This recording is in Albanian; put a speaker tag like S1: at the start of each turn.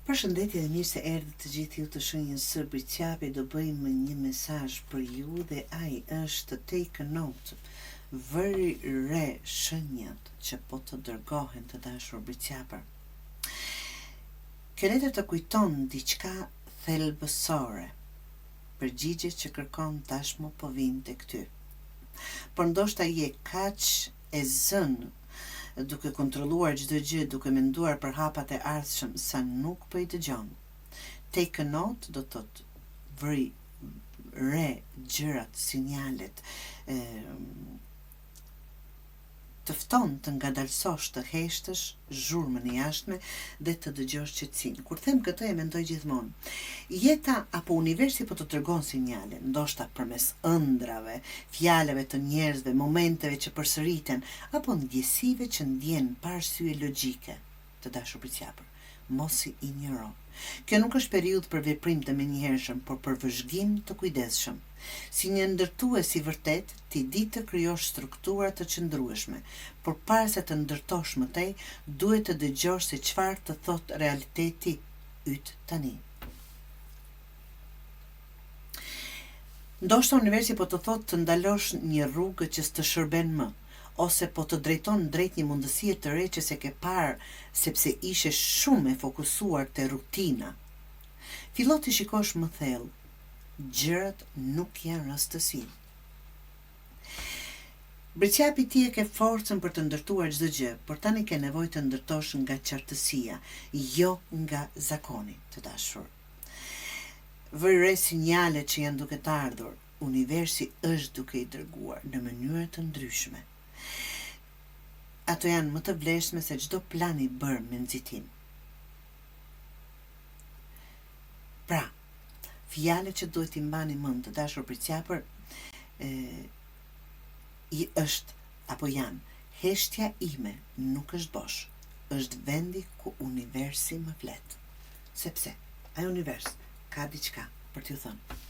S1: Përshëndetje dhe mirë se erdhët të gjithë ju të shenjës së Bricjapit do bëjmë një mesazh për ju dhe ai është take a note vëri re shenjat që po të dërgohen të dashur Bricjapër Kjo letër të kujton diçka thelbësore përgjigjet që kërkon tashmë po vijnë tek ty por ndoshta je kaq e zënë duke kontrolluar çdo gjë, duke menduar për hapat e ardhshëm, sa nuk po i dëgjon. Take a note do të thotë vëri re gjërat, sinjalet, të fton të ngadalësosh, të heshtësh zhurmën e jashtme dhe të dëgjosh qetësinë. Kur them këtë e mendoj gjithmonë. Jeta apo universi po të dërgon sinjale, ndoshta përmes ëndrrave, fjalëve të njerëzve, momenteve që përsëriten, apo ndjesive që ndjen pa arsye logjike. Të dashur Bricjapër, mos i injoro. Kjo nuk është periudhë për veprim të menjëhershëm, por për vëzhgim të kujdesshëm. Si një ndërtues i vërtetë, ti di të krijosh struktura të qëndrueshme, por para se të ndërtosh më tej, duhet të dëgjosh se çfarë të thotë realiteti yt tani. Ndoshta universi po të thotë të ndalosh një rrugë që s'të shërben më, ose po të drejton drejt një mundësie të re që s'e ke parë sepse ishe shumë e fokusuar te rutina. Fillo të shikosh më thellë, gjërat nuk janë rastësi. Bricjapi ti e ke forcën për të ndërtuar çdo gjë, por tani ke nevojë të ndërtosh nga qartësia, jo nga zakoni, të dashur. Vëri re sinjalet që janë duke të ardhur, universi është duke i dërguar në mënyra të ndryshme. Ato janë më të vlefshme se çdo plan i bërë me nxitim. Pra, fjalët që duhet t'i mbani mend të dashur bricjapër, e, i është apo janë heshtja ime nuk është bosh, është vendi ku universi më flet. Sepse ai univers ka diçka për t'ju thënë.